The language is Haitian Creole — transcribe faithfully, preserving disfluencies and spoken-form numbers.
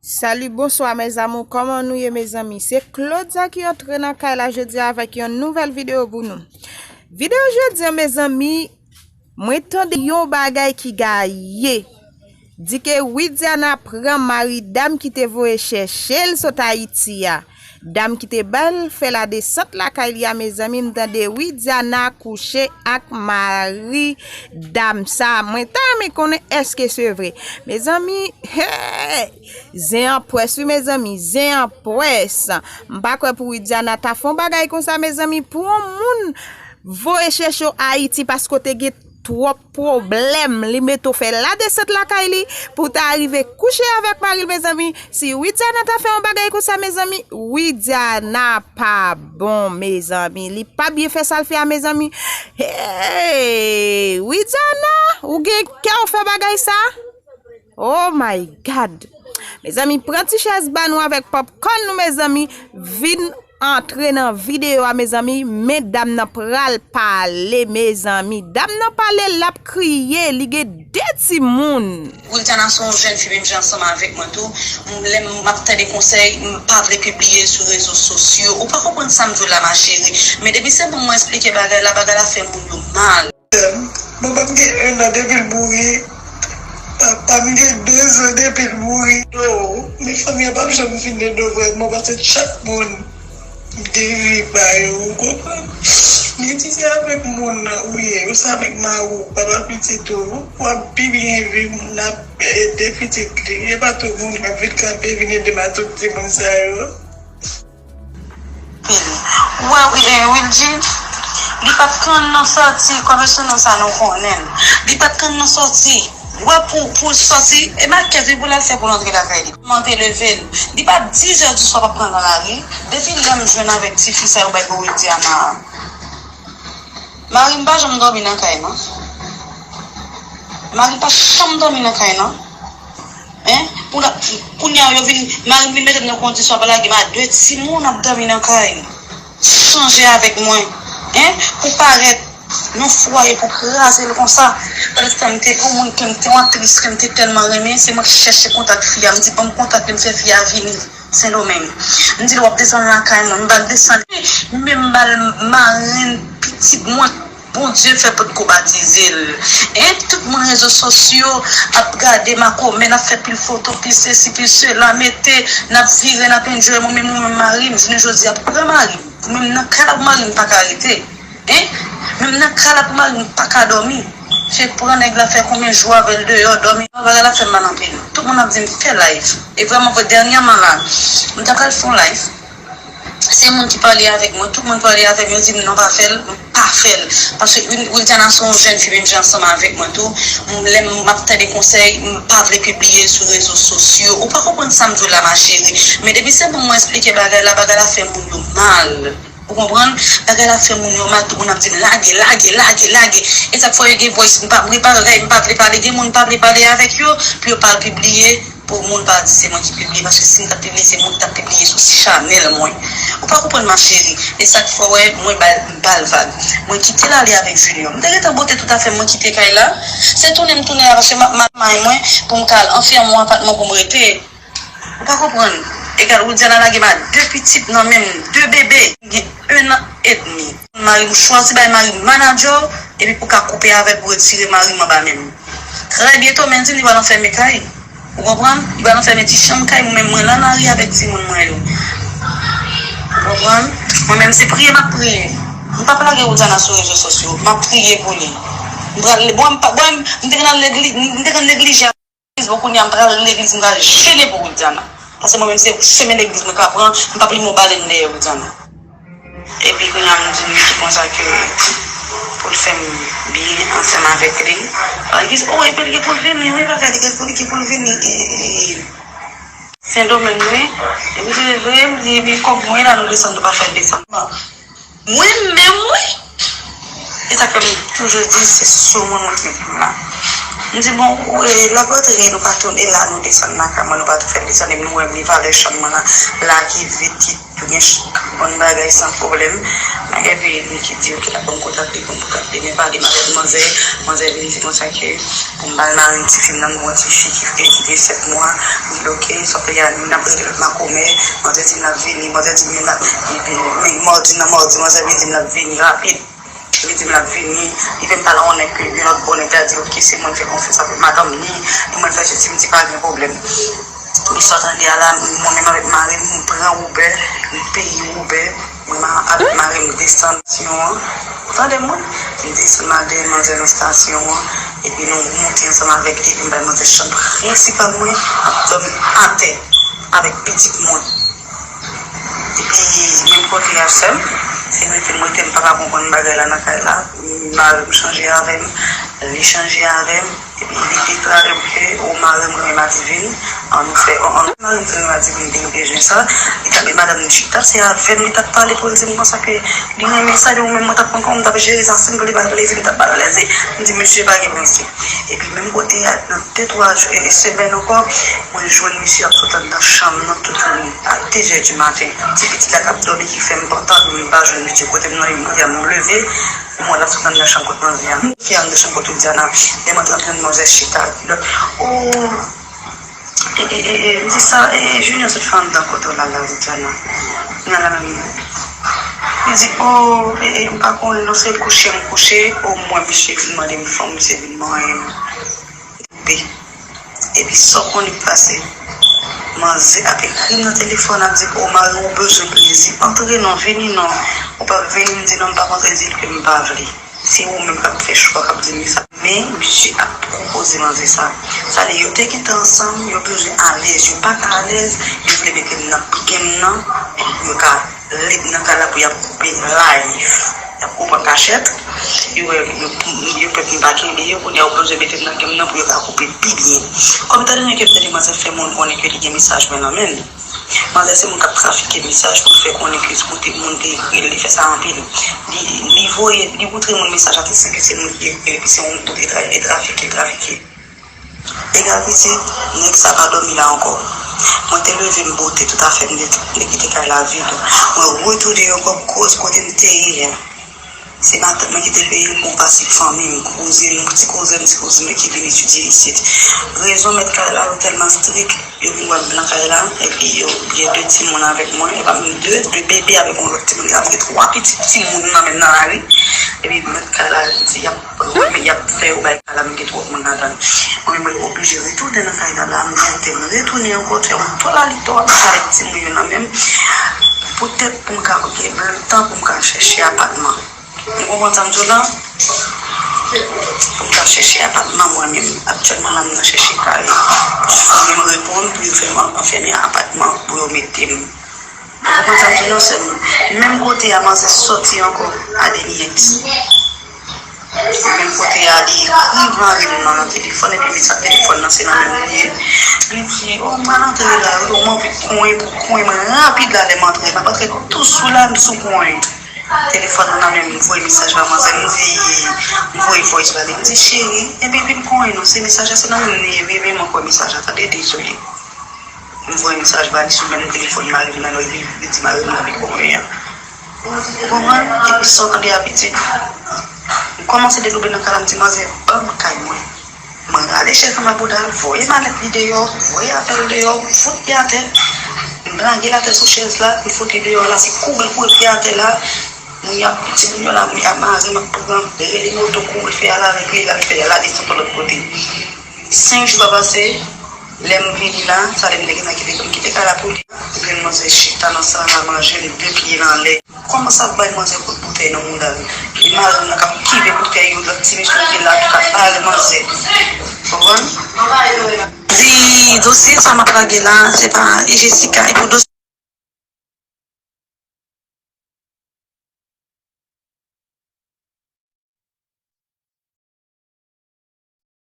Salut, bonsoir mes amours, kòman nou ye mezanmi? Se Claudia ki antre nan kay la jodi a avèk yon nouvèl videyo pou nou. Videyo jodi a mezanmi, mwen tande yon bagay ki gaye. Di ke Widiana pran mari dam ki te voye chèche l sot Ayiti a. Dam ki te ba l fè ladesant lakay li a mezanmi, m tande Widiana kouche ak mari dam sa. Mwen ta renmen konnen èske se vre. Mezanmi, hey! Zen an pwès wi mezanmi, zen an pwès. M pa kwè pou Widiana ta fè yon bagay konsa mezanmi, pou yon moun voye chèche w Ayiti paske w te gen twòp pwoblèm, li mete w fè ladesant lakay li pou w ta rive kouche avèk mari l mezanmi. Si Widiana ta fè yon bagay konsa mezanmi, Widiana pa bon mezanmi, li pa byen fè sa l fè a mezanmi. Hey, Widiana, ou gen kè w fè bagay sa? Oh my God. Mezanmi, pran ti chèz ba nou avèk popcorn nou mezanmi, vin antre nan videyo a mezanmi, men dam nan pral pale mezanmi. Dam nan pale, l ap kriye, li gen de timoun. Wiltana se yon jèn fi menm jan ansanm avèk mwen tou. M, lè m ap tande konsèy, m pa vle pibliye sou rezo sosyo. Ou pa konprann sa m di w la ma chérie. Men depi se pou mwen eksplike bagay la, bagay la fè moun yo mal. Manman m gen en an depi l mouri. Papa m gen de zan depi l mouri. Oh, men fanmi an p ap janm fin de do vrèman, paske chak moun m te viv ba yo, ou konprann? Men si se avèk moun ou ye, ou se avèk mari w, papa pitit ou, w ap pi byen viv, moun ap ede pitit li. E pa tout moun k ap vin kanpe, vin ede m ak tout timoun sa yo. Anpil. Ou wè, wi, eh, Wilgy, li pa t konn nan sòti, kòm se nou sa nou konnen l. Li pa t konn nan sòti. Ou wè, pou, pou sòti, e makèt wi pou l al fè pou l antre lakay li. Kòman te leve l? Li pa dizè di swa p ap pran nan lari. Depi lè m jwenn avèk tifi sa yo bay pou Wildiana a. Mari m pa janm dòmi nan kay non. Mari m pa janm dòmi nan kay non. Hein? Pou la, kounye a yo vin, mari m vin mete m nan kondisyon ap lage m a de timoun ap dòmi nan kay. Chanje avèk mwen. Hein? Pou parèt nan fwaye pou kraze l konsa. Pandan se tan m te yon moun ke m te yon aktris ke m te tèlman renmen, se mwen ki chèche kontak fi a. M di ban m kontak li, m fè fi a vini Sendomeng. M di l w ap desann lakay mwen, m ba l desann. Men m ba l marenn pitit mwen. Bondye fè potko batize l. En, tout moun rezo sosyo ap gade makomè, n ap fè pil foto, pil sesi, pil sela, mete, n ap vire, n ap enjoy. Mwen menm, mwen menm mari m, jounen jodi a, pou pran mari m, pou menm nan kay la pou mari m pa ka rete. En, menm nan kay la pou mari m pa ka dòmi. Se pran nèg la fè konbyen jou avè l deyò, dòmi, bagay la fè m mal anpil. Tout moun ap di m fè live. E vrèman vre, dènyèman la, m ta pral fè yon live. Se moun ki pale avèk mwen, tout moun pale avè m, yo di m non pa fè l, m pa fè l. Paske Wil-, Wildiana se yon jèn fi menm jan ansanm avèk mwen tou. M, lè m ap tande konsèy, m pa vle pibliye sou rezo sosyo. Ou pa konprann sa m di w la ma chérie. Men depi se pou mwen eksplike bagay la, bagay la fè moun yo mal. Ou konprann? Bagay la fè moun yo mal, tout moun ap di m lage, lage, lage, lage. E sa k fè yo gen voice, m pa, m repare, m pa vle pale, gen moun m pa vle pale avèk yo, pou yo pa pibliye. Pou moun pa di se mwen ki pibliye, paske si m t ap pibliye, se moun ki t ap pibliye sou chanèl mwen. Ou pa konprann ma chérie. E sa k fè w wè mwen ba l, m ba l vag. Mwen kite l ale avèk Junior. M te gentan bote tout afè m, mwen kite kay la. Se tounen m tounen la, paske m ap mal may mwen pou m ka al anfèmen yon apatman pou m rete. Ou pa konprann. Egal, Wildiana lage m a de pitit nan men m, de bebe. M gen en an edmi. Mari m chwazi bay mari m manadjè, epi pou ka koupe avè l, pou retire mari m anba men m. Trè byento, men l di m li pral anfèmen kay. Ou konprann? Li pral anfèmen ti chanm kay mwen, mwen nan lari avèk timoun mwen yo. Ou konprann? Mwen menm se priye m ap priye. M p ap lage Wildiana sou rezo sosyo. M ap priye pou li. M pral, bon, m pa, bon, m te konn al legliz, m te konn neglije legliz, bon, kounye a m pral legliz, m pral jene pou Wildiana. Paske mwen menm se chemen legliz mwen ka pran, m p ap limen yon balèn dèyè Wildiana. Epi kounye a m di li konsa ke pou l fè m byen ansanm avèk li. Legliz, oh, epi li gen pou l vini, wi, bagay li gen pou li, gen pou l vini. E, Sendomeng, wi. Epi se vre, m di, epi kòb mwen la, nou desann, nou pa fè l desann. Mwen menm, wi. E sa k fè m toujou di se sou moun mwen ki met m la. M di, bon, e, l ap rantre, nou pa tounen la, nou desann lakay mwen, nou pa tou fè l desann, epi nou wè m li valè chanm mwen la, la ki vid, ki Gen ch-, bon bagay san pwoblèm. Mwen gen peyi m ki di yo ki t ap ban m kontak li pou m kontakte, men pale m avèk manzè. Manzè vin di konsa ke pou m ba l mari m tifi m nan, m gon ti fi ki, ki gen sèt mwa. M di l oke, sa fè y a, n ap rele lòt makomè. Manzè di m l ap vini, manzè di m l ap, epi men mòdi nan mòdi, manzè vin di m l ap vini rapid. Li di m l ap vini, li fè m pale yon nèg ke gen lòt bò, nèg la di oke se mwen l fè konfyans avèk madanm li, li mwen l fè soti, m di pa gen pwoblèm. Li sa w tande a la, mwen menm avèk mari m, m pran Uber, m peye Uber, mwen menm avèk mari m desann stasyon an. Ou tande mwen? M desann m al dèyè manzè nan stasyon an, epi nou monte ansanm avèk li, epi m bay manzè chanm prensipal mwen, m ap dòmi atè avèk pitit mwen. Epi menm kote a sè m, se rete m rete, m pa ka konprann bagay la nan kay la. Mari m chanje avè m, li chanje avè m, epi li deklare m ke o mari m renmen Madivin, an nou fè, an, an mari m renmen Madivin, li te bezwen sa, li t ap met madanm li chita, se avè m li t ap pale pou l di m konsa ke li renmen sa, epi mwen menm mwen t ap pran kòb, m t ap jere sa, si m vle ba l plezi, m t ap ba l plezi. M di mesye pa gen prensip. Epi menm kote a, nan de twa jou, e, e semèn ankò, mwen jwenn misye ap sot anndan chanm nan tout jounen, a de zè di maten. Se pitit la k ap dòmi ki fè m pantan, m pa jwenn misye kote m nan, li mande m leve, m wè l ap sot anndan chanm kot manzè a. Ki anndan chanm kot ou, Diana? Lè m antre, m jwenn manzè chita, kilòt. O, e, e, e, e, m di sa, e, e, Junior sot fè anndan kote w la, la, Diana. Nan la menm. Li di, o, e, e, m pa konnen non, se kouche m kouche, o mwen misye vin mande m fanm, misye vin manyen m. Koupe. Epi sa w konnen k pase? Manzè ap ekri m nan telefòn, ap di, o mari w bezwen plezi, antre non, vini non. Ou p ap vini, m di non, m p ap antre, di l ke m pa vle. Se ou menm k ap fè chwa, k ap di m sa. Men, misye ap pwopoze manzè sa. Sa vle di, yo te gentan ansanm, yo bezwen alèz, yo pa ka alèz, yo vle mete m nan pigem nan, pou yo ka lib nan kay la pou y ap koupe live. Y ap koupe an kachèt. Yo wè, yo, yo pè pou m pa kenbe yo, kounye a yo bezwen mete m nan game nan pou yo ka koupe pi byen. Kòm etan done ke m tande manzè fè moun konnen ke li gen mesaj mwen nan men l. Manzè se moun k ap trafike mesaj pou l fè konnen ke se kote moun te ekri l, li fè sa anpil. Li, li voye, li moutre moun mesaj la, te sanble se moun ki ekri l, epi se yon moun ki te tra-, e trafike, trafike. Egal pitit, nèg sa pa dòmi la ankò. Mwen te leve m bote tout afè m, m te kite kay la vid. Mwen retounen ankò koz kote m te ye a. Se matant mwen ki te peye l pou m pase fanmi m, kouzen m, ti kouzen m, ti kouzin mwen ki vin etidye isit. Rezon mèt kay la yo tèlman strik, yo vin wè m nan kay la, epi yo gen de timoun avèk mwen, e pa menm de, de bebe avèk yon lòt timoun, e ap gen twa pitit timoun nan menm nan lari. Epi mèt kay la di y ap Wi, men y ap fè yo bay kay la, m gen twòp moun ladan l. Mwen menm, mwen oblije retounen nan kay la, la, m tante m retounen ankò, fè yon plalito avèk timoun yo nan men m, poutèt pou m ka gen tan pou m ka chèche apatman. Ou konprann sa m di w la? Pou m ka chèche apatman mwen menm. Aktyèlman la, m nan chèche kay. Fanmi m reponn pou yo fè m anfèmen apatman pou yo mete m. Ou konprann sa m di w la, sè m? Menm kote a, manzè sòti ankò a Denieks. Menm kote a, li ekri mari m nan, nan telefòn, epi mesaj telefòn nan, se nan men m li ye. Li di, o, m pral antre la wi, o, m anvi konyen pou konyen mwen rapid la, lè m antre, m ap antre tou sou la, m sou konyen. Telefòn nan nan men m, m voye mesaj ba manzè, m di, m voye voice ba li, m di, cheri, enben vin konyen non, se mesaj la, se nan men m li ye wi, men mwen kwè mesaj la, tande, dezole. M voye mesaj ba li sou menm telefòn mari m nan, li, li di mari m nan li konyen an. Ou konprann? Epi sa w tande a pitit. M kòmanse dedoube nan kay la, m di manzè, ban m kay mwen. Mwen rale chèz anba bouda l, voye malèt li deyò, voye afè l deyò, m fout li atè. M lage l atè sou chèz la, m fout li deyò la, se kouri l kouri pye atè la. Moun y ap, timoun yo la, moun y ap mare, m ap pran, rele moto kouri fè al avèk li, l al fè, l al desann yon lòt kote. Senk jou pa pase, lè m vini la, sa lè m te gentan kite, m kite kay la pou li. M jwenn manzè chita nan sal a manje, li de pye l anlè. Kòmanse ap bay manzè kout boutèy nan mouda l. Li mare m nan k ap kive boutèy yo, lòt ti mesye ki la tou k ap bare manzè. Konprann? Di dosye sa m ap lage la, se pa Jessica, e pou dosye